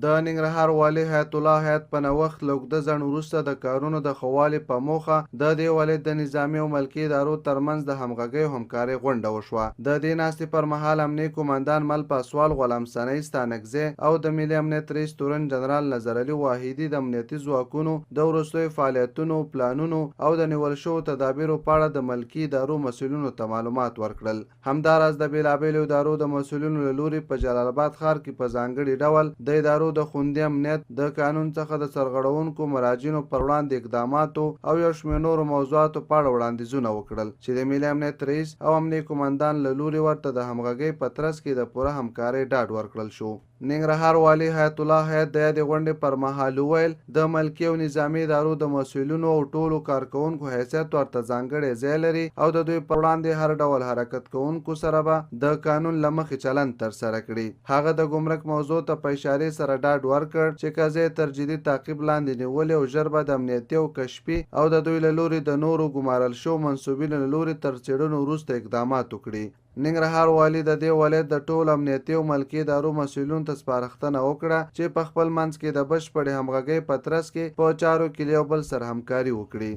د ننګرهار والي حیات الله حیات په نوښت له اوږده ځنډ وروسته د کارونو د ښه والي په موخه د دې ولایت د نظامي او ملکي ادارو ترمنځ د همغږۍ او همکارۍ غونډه وشوه. د دې ناستې پر مهال امنیې قوماندان مل پاسوال غلام سنايي ستانکزی او د ملي امنیت رئیس تورن جنرال نظرعلي واحدي د امنیتي ځواکونو د وروستیو فعالیتونو، پلانونو او د نیول شوو تدابیرو په اړه د ملکي ادارو مسؤلینو ته معلومات ورکړل. همداراز د بېلابېلو ادارو د مسؤلینو له لوري په جلال اباد ښار کې په ځانګړي ډول د ادارو د خوندي امنیت، د قانون څخه د سرغړونکو مراجعینو پر وړاندې اقداماتو او یو شمېر نورو موضوعاتو په اړه وړاندیزونه وکړل چې د ملي امنیت رئیس او امنیې قوماندان له لوري ورته د همغږۍ په ترڅ کې د پوره همکارۍ ډاډ ورکړل شو. ننګرهار والي حیات الله حیات د یادې غونډې پر مهال وویل، د ملکي او نظامي ادارو د مسؤلینو او ټولو کارکوونکو حیثیت ورته ځانګړی ځای لري او د دوی پر وړاندې هر ډول حرکت کوونکو سره به د قانون له مخې چلند ترسره کړي. هغه د ګمرک موضوع ته په اشارې سره ډاډ ورکړ چې قضیه یې تر جدي تعقیب لاندې نیولې او ژر به د امنیتي او کشفي او د دوی له لوري د نورو ګمارل شوو منسوبینو له لوري تر څېړنو وروسته اقدامات وکړي. ننګرهار والي د دې ولایت د ټولو امنیتي او ملکي ادارو مسؤلینو ته سپارښتنه وکړه چې په خپل منځ کې د بشپړې همغږۍ په ترڅ کې په چارو کې له یو بل سره همکاري وکړي.